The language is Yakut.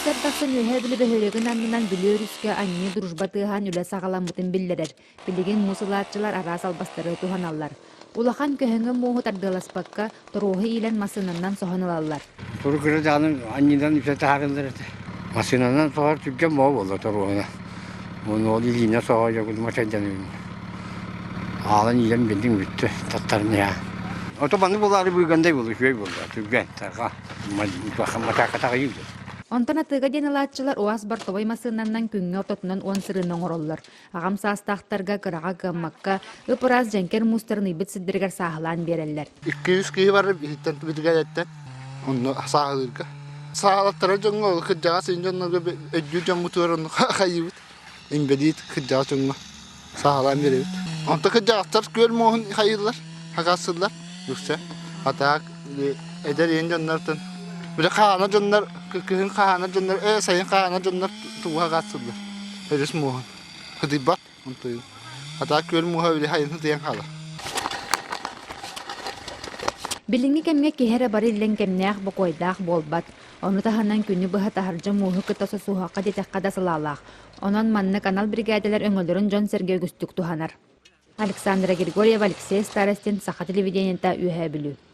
Сарсыарда тахсан Үөһээ Бүлүү бөһүөлэгин аннынан Бүлүү өрүскэ анньыы дружба тыаһаан үлэ саҕаламмытын биллэрэр. Билигин муус ылааччылар араас албастары туһаналлар. Улахан көһөҥө мууһу тардыаласпакка, торуоһу иилэн массыынанан соһон ылаллар. Туру кыра даҕаны анньыынан үтэ таһаарыллар этэ. Массыынанан соһор түргэн буола буолла торуоһуна. Уонна ол илиинэн соһо дьокутума мачайданыбын. Аалан иилэн биллиҥ бүттэ таттарныа. Ото маннык буолаары быыгандай буолла, үчүгэй буолла, түргэн, тарҕа. Матаакатаҕыйыы Онтон атыыга диэн ылааччылар УАЗ бортовой массыынанан күҥҥэ ортотунан 10 сырыыны оҥороллор. Аҕам саастаахтарга кыраҕа кыаммакка, ып-ыраас дьэҥкэр муустарын ыйбыт сирдэригэр сааһылаан биэрэллэр. 200 киһи бар иһиттэн биригээдэттэн онно сааһылыырга. Саалаттара дьоҥҥо ол кырдьаҕас ин дьоннорго өйдүүр дьоммутугар онно хайыыбыт. Инбэлиит кырдьаҕас дьоҥҥо сааһылаан биэрэбит. Онто кырдьаҕастар күөл муоһун хайыыллар, хакассыллар үксэ. А так эдэр иэн дьоннортон бile хаана дьоннор кыһын хаана дьоннор э сайын хаана дьоннор тугу хакассыллар. Өрүс муоһун. Хытыйбат онтуйун. Хата күөл мууһа били хайын хытыйан хаалар. Билиҥҥи кэмҥэ киһи эрэ бары иллэҥ кэмнээх бокуойдаах буолбат. Ону таһынан күнү быһа таһырдьа мууһу кытта сосуһуохха диэтэххэ да сылаалаах. Онон маннык анал биригээдэлэр өҥөлөрүн дьон-сэргэ үгүстүк туһанар. Александра Григорьева, Алексей Старостин, Саха телевидениета, Үөһээ Бүлүү.